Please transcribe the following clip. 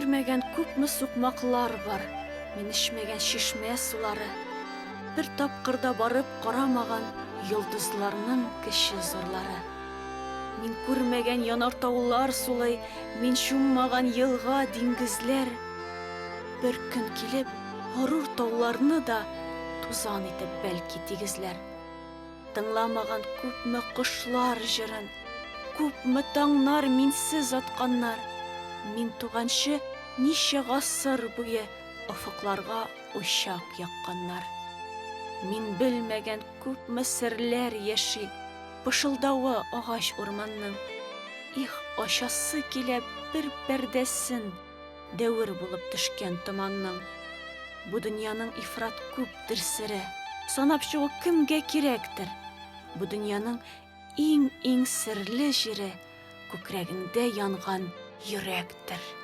йөрмәгән күпме сукмаклар бар, мин эчмәгән чишмә сулары. Бер тапкыр да барып карамаган йолдызларның кече зурлары. Мин күрмәгән янартаулар сулый, мин чуммаган елга, диңгезләр. Бер көн килеп, горур тауларны да тузан итеп бәлки тигезләр. Тыңламаган күпме кошлар җырын, Күпме таңнар минсез атканнар. Мин туганчы ничә гасыр буе Офыкларга учак якканнар. Мин белмәгән күпме серләр яши Пышылдавы агач урманның. Их, ачасы килә бер пәрдәсен Дәвер булып төшкән томанның. Бу дөньяның ифрат күптер сере, Санап чыгу кемгә кирәктер? Бу дөньяның иң-иң серле җире Күкрәгеңдә янган йөрәктер.